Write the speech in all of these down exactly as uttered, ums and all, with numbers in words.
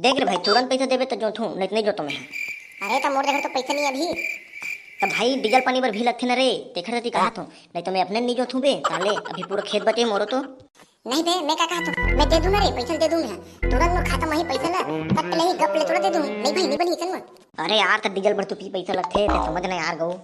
देख रे भाई, तुरंत पैसा देबे त जोतहूँ, नहीं त नहीं जोतों मैं। अरे त मोर जगह तो पैसा नहीं अभी। त भाई, डीजल पानी बर भी लगथे ना रे, तेखर सेती कहा थों, नहीं त मैं अपने नहीं जोतहूँ बे। साले, अभी पूरा खेत बचे मोरो तो। नहीं बे, मैं का कहा थों, मैं दे दूँ ना रे, पैसा दे दूँ मैं। तुरंत मोर खाता में ही पैसा ला, पट ले ही गप ले तोला दे दूँ। नहीं भाई, नहीं बनी इतन में। अरे यार, त डीजल बर तो पी पैसा लगथे, ते समझ नहीं यार गऊ।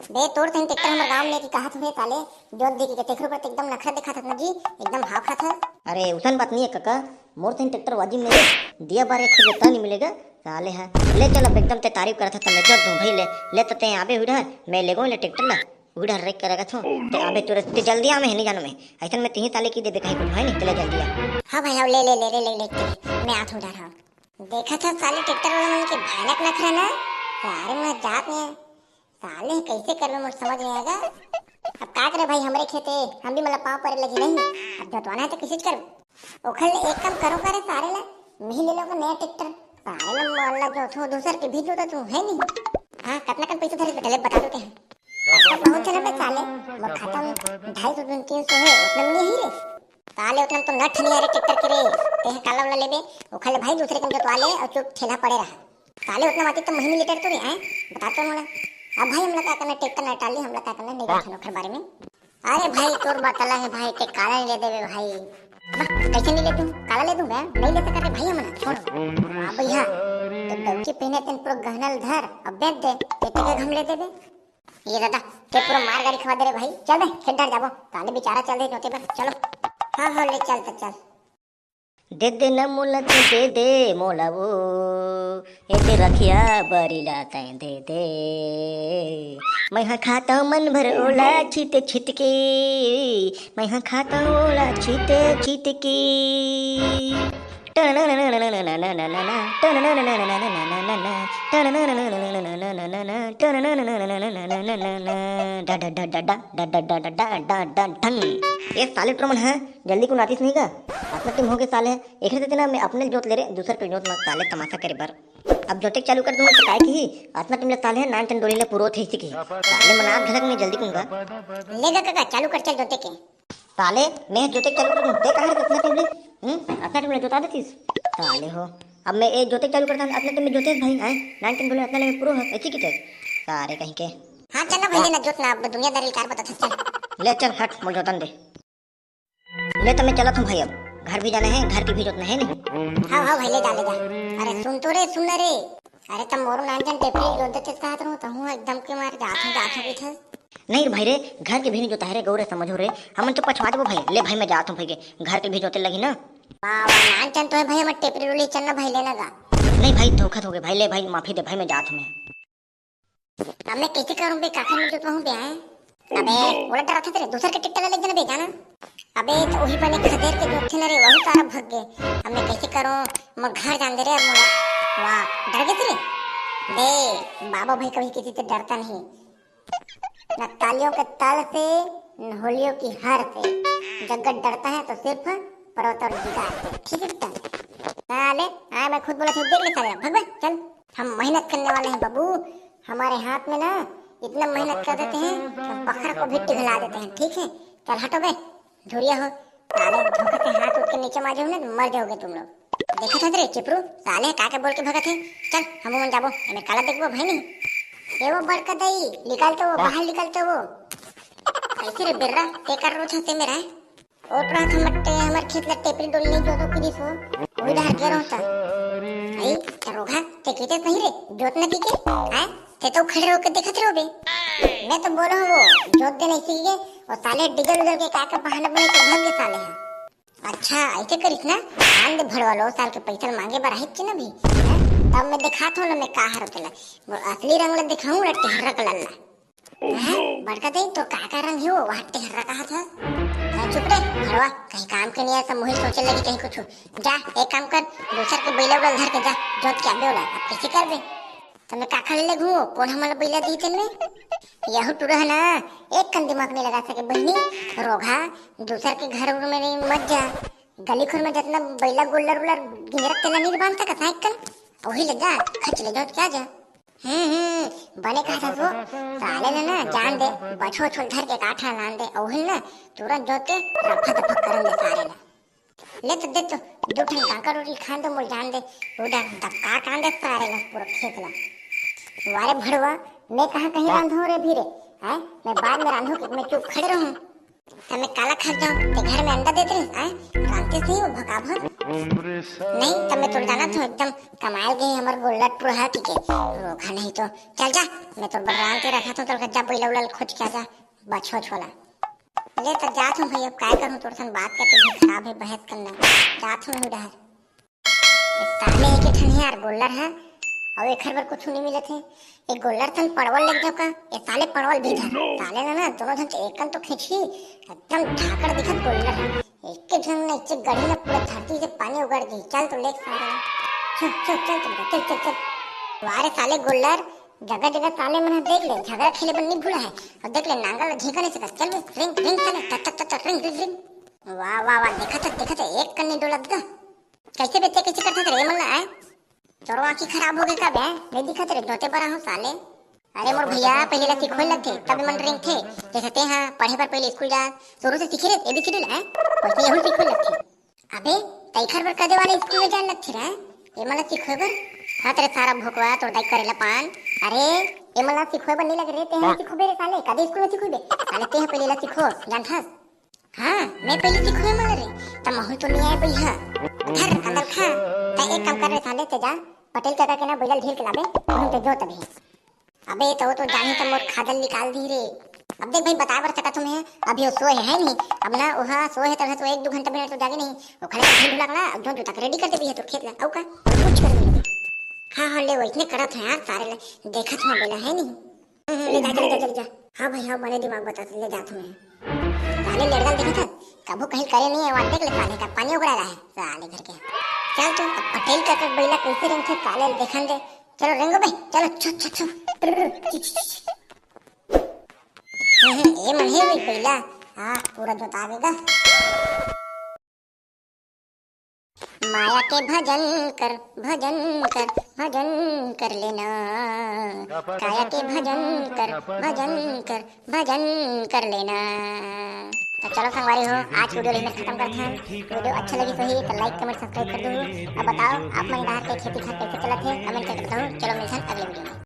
बे, तोर तहिन ट्रैक्टर हमर गांव में कि कहात हवे साले, जोत दे के, तेखरो पर तो एकदम नखरा दिखात हस ना जी, एकदम भाव खात हस। अरे, उसन बात नहीं है कका, मोर तहिन ट्रैक्टर वाजिब में दे, दिया बार एक खुद नहीं मिलेगा साले है। ले चल, अब एकदम ते तारीफ करत हस, त मैं जोत दूं भाई, ले, ले त ते आबे हुई डहर, मैं ले गो ले ट्रैक्टर ला, हुई डहर रेक के रखत हूं, ते आबे तुरंत, ते जल्दी आ, मैं नहीं जानू मैं, ऐसन में तिही साले की दे दे कहीं कुछ है नहीं, चले जल्दी आ। हाँ भाई, आओ, ले, ले, ले, ले, ले, ले, ले, मैं आत हूँ डहर, हाँ। देखत हस साले ट्रैक्टर वाला मन के भयानक नखरा ना, सारे मैं जात नहीं है। साले कइसे करबे, मोर समझ नहीं आएगा। अब का करे भाई, हमरे खेते, हम भी मतलब पाँव परे लगी नहीं। अब जोतवाना है तो किसी करबे। ओखर ले एक काम करो करे सारे ला, मिही ले लो का नया ट्रैक्टर। सारे ला मोर ला जोतो, दूसर के भी जोता तू है नहीं। हाँ, कितना कन पैसा धरे बेटा, ले बता दो ते हैं। अच्छा, बहुत चला बे साले, मोर खाता में ढाई सौ तीन सौ है, उतना में नहीं रे। साले उतना में तो नट नहीं है रे ट्रैक्टर के रे। ते हैं काला वाला लेबे, ओखर ले भाई दूसरे कन जोतवा ले और चुप ठेला पड़े रहा। साले उतना माटी तो महीने लीटर तो रे, हैं? बता तो मोला। अब भाई हमला का करना, ट्रैक्टर ना टाली, हमला का करना, नहीं देखन ओखर बारे में। अरे भाई तोर बात अलग है भाई, ते काला नहीं ले देबे भाई। अब कैसे नहीं ले दूं? काला ले दूं बे? नहीं ले सकर रे भाई हमन, छोड़। अब भैया, तो डौकी पहने तेन पूरा गहना ल धर, अब बेच दे, ते के हम ले देबे। ये दादा, ते पूरा मार गाड़ी खवा दे रे भाई। चल बे, खेत डहर जाबो। साले बेचारा चल दे जोते बे, चलो। हाँ, हाँ, ले चल तो चल। दे दे न मोला तैं दे दे, मोला वो, ए दे रखिया बरी ला तैं दे दे। मैं हा खाता मन भर ओला छित छित के, मैं हा खाता ओला छित छित के। ए साले टुरा मन ह, जल्दी कुन आतिस नहीं का? अतना टाइम हो गए साले, एकरे सेती ना मैं अपने जोत ले रे, दूसर के जोत मत साले तमाशा करे बर। अब जोते चालू कर दूंगा तो काय की, अतना टाइम ले साले नान टन डोली ले पुरो थे इसी की। साले मना घलक में जल्दी कुंगा। ले गा काका, चालू कर चल जोते के। साले, मैं जोते चालू कर दूं, ते कहाँ रे अतना टाइम ले? हम्म, अतना टाइम ले जोता देतीस। साले हो, अब मैं ए जोते चालू करता हूँ, अतना टाइम में जोते भाई, हैं? नान टन डोली अतना ले पुरो है, ऐसी की चल। सारे कहीं के। हाँ, चल ना भाई, ले ना जोत ना, अब दुनियादारी कार बता चल। ले चल, हट, मोल जोतन दे। ले तो मैं चलत हूँ भाई, अब घर भी जाना है, घर की भी जोतना है नहीं। हाँ, हाँ भाई, ले जा, ले जा। अरे सुन तो रे, सुन ना रे। अरे तब मोरो नान जन टेपरी जोत देते कहत रहूँ, तो हूँ एकदम के मारे जात हूँ, जात हूँ पीछे। नहीं रे भाई रे, घर के भी नहीं जोता है रे, गौरे समझो रे, हमन तो पछवा देबो भाई। ले भाई, मैं जात हूँ भाई के, घर के भी जोते लगी ना। वाह, वाह, नान जन तो है भाई, हमर टेपरी रोली चल ना भाई, लेना गा। नहीं भाई, धोखा हो गया भाई, ले भाई, माफी दे भाई, मैं जात हूँ मैं। अब मैं कैसे करूं बे, काखर में जोतवाहूं बे, हैं? अबे, ओला डराथे तेरे, दूसर के ट्रैक्टर ले जाना बे, जाना। अबे, तो वही बने खदेर के जोतथे ना रे, वही तारा भग गए। अब मैं कैसे करूं, मैं घर जान दे रे, अब मोला। वाह, डर गए तेरे? बे, बाबा भाई कभी किसी से डरता नहीं। न तालियों के ताल से, न होलियों की हार से। जगत डरता है तो सिर्फ पर्वत और जिगार से। ठीक है बेटा? हाँ, ले, हाँ, मैं खुद बोला था, देख ले साले, भग बे, चल। हम मेहनत करने वाले हैं बाबू, हमारे हाथ में ना इतना मेहनत कर देते हैं, तो पहाड़ को भी पिघला देते हैं, ठीक है? चल हटो बे, धुरिया हो, साले धोखे से हाथ उठ के नीचे मार जाओ ना, तो मर जाओगे तुम लोग। देखा था रे चिपरू, साले का के बोल के भगत है। चल, हम मन जाबो, हमें काला देखबो भाई नहीं। ए वो बड़का दाई, निकाल तो वो, बाहर निकाल तो वो। कैसे रे बिर्रा, ते कर रो था ते मेरा है? ओट रहा था मट्टे, हमर खेत ला टेपरी डोली नहीं जोतो किरिस हो। वही डहर के रहता। आई, त रोघा, ते कहते सही रे, जोत न की के? हैं? ते तो खड़े होके देखत रहो बे। मैं तो बोलो वो, जोत दे नहीं सीखे, और साले डीजल उजल के का का बहाना बने तो भाग गए साले हैं। अच्छा, ऐसे करिस ना, आन दे भड़वा लो, साल के पैसा मांगे बर आहित ना भी। हैं? तब मैं दिखात हूँ ना मैं का हर तेला। वो असली रंग ला दिखाऊँ ना टेहरा कलर ला। हैं? बड़का दे, तो का का रंग है वो? वहाँ टेहरा कहा था। जा चुप रे, भड़वा, कहीं काम के नहीं आया, सब मुही सोचे लगी कहीं कुछ। जा, एक काम कर, दूसर के बैला उला धर के जा, जोत के आबे उला, अब कैसे करबे? तो मैं काखा ले घूमो, कौन हमला बैला दी तेन में? यहू टूरा है ना, एक कन दिमाग नहीं लगा सके बहनी, रोघा, दूसर के घर उर में नहीं मत जा। गली खुर में जितना बैला गोल्लर उल्लर गिंजरत तेला नहीं बांध सका साइकिल, वही ले जा, खच ले जोत के आ जा। हम्म, हम्म, बने कहा था वो, साले ने ना जान दे, बछो छोल धर के काठा लान दे, औहिल ना तुरंत जोत के रफा दफा करन दे सारे ला। ले तो दे तो, दू ठन कांकर रोटी खान दो मोला जान दे। पूरा दबका कान दे सारे ला, पूरा खेत ला। वारे भड़वा, मैं कहाँ कहीं रांधो रे भी रे, हैं? मैं बाद में रांधो के मैं चुप खड़े रहूं। त मैं काला खा जाऊं, ते घर में अंडा देते रहे, हैं? रांधते सही वो भकाभक। नहीं, त मैं तोर जाना तो एकदम कमाल गई हमर गोल्लर टूरा के। रोका नहीं तो, चल जा, मैं तोर बर रांध के रखा था, तोर जा बैला उला खोज के आ जा, बछो छोला। ले त जात हूँ भाई, अब काय करूँ, तोर संग बात करके भी खराब है बहस करना। जात हूँ मैं डहर। ए साले एक ठन हे यार गोल्लर है, अउ एखर बर कुछ नहीं मिलत है। ए गोल्लर तन परवल लेके जाओ का? ए साले परवल भी धर। साले ना, ना दोनों झन के एकन तो खींची, एकदम धाकड़ दिखत गोल्लर है। एक के झन ने इच्चे गढ़ी ना पूरा धरती से पानी उगाड़ दी। चल तो लेके साले। चल, चल, चल, चल, चल, चल, चल। वाह रे साले गोल्लर, जगह जगह साले मन ह देख ले, झगड़ा खेले बर नहीं भूला है। और देख ले नांगल झींका नहीं सकत। चल बे, रिंग, रिंग साले, टक, टक, टक, टक, रिंग, रिंग, रिंग। वाह, वाह, वाह, देखत है, देखत है, एक कन नहीं डोलत गा। कैसे बेचे, कैसे करते रे मन ला, आय? तोरो आँखी खराब हो गए का बे? नहीं दिखत रे, जोते बरा हो साले। अरे मोर भैया, पहले ला सिखोए लगथे, तब मन रेंगथे। जैसे ते हाँ पढ़े बर पहले स्कूल जा, शुरू से सीखे रे एबीसीडी ला, वैसे यहू सिखोए लगथे। अबे, तैखर बर कदे वाले स्कूल में जान लगथे रे? ये मन ला सिखोए बर? हाँ तेरे सारा भोकवा, तोर दाई करेला पान। अरे, ये मन ला सिखोए बर नहीं लगे रे, ते हाँ सिखोबे रे साले, कदे स्कूल में सिखोबे? साले ते हाँ पहले ला सिखो, जानथस? हाँ, मैं पहले सिखोए मला रे, त महू तो नहीं आए बइहा। धर, अंदर खा। त एक काम कर रे साले, ते जा, पटेल काका के ना बैला ल ढील के लाबे, महू ते जो तभी। अबे, तो, तो जानी त मोर खादल निकाल दी रे। अब देख भाई, बता बर सकत हूँ मैं, अभी वो सोए है, है नहीं? अब ना, वह सोए है, तब तो एक दो घंटा बिना तो जागे नहीं। वो खाली ढील ढुला के ला, जो जूता के रेडी कर दे भी है तो खेत ला, अउ का? कुछ कर नहीं। हाँ, हाँ, ले, वो इतने करत है यार, सारे ले, देखत हूँ बैला, है नहीं? ले जा, ले जा, ले जा। हाँ भाई, हाँ, बने दिमाग बता, ले जात हूँ मैं। साले लड़का देखत हस, कभू कहीं करे नहीं है, वाट देख ले साले का, पानी उगड़ा रहा है, साले घर के। चल तू, अब पटेल का कर बैला कैसे रेंगथे, साले देखन दे। चलो रेंगो भाई, चलो, छो, छो, छो। हम्म, ये मन है भाई बैला, हाँ, पूरा जोता देगा। माया के भजन कर, भजन कर, भजन कर लेना। काया के भजन कर, भजन कर, भजन कर लेना। तो चलो संगवारी हो, आज वीडियो यहीं खत्म करते हैं। वीडियो अच्छा लगी तो ही तो लाइक, कमेंट, सब्सक्राइब कर दो। अब बताओ आप मन डहर के खेती खार कैसे चलत है, कमेंट करके बताओ। चलो मिलते हैं अगले वीडियो में।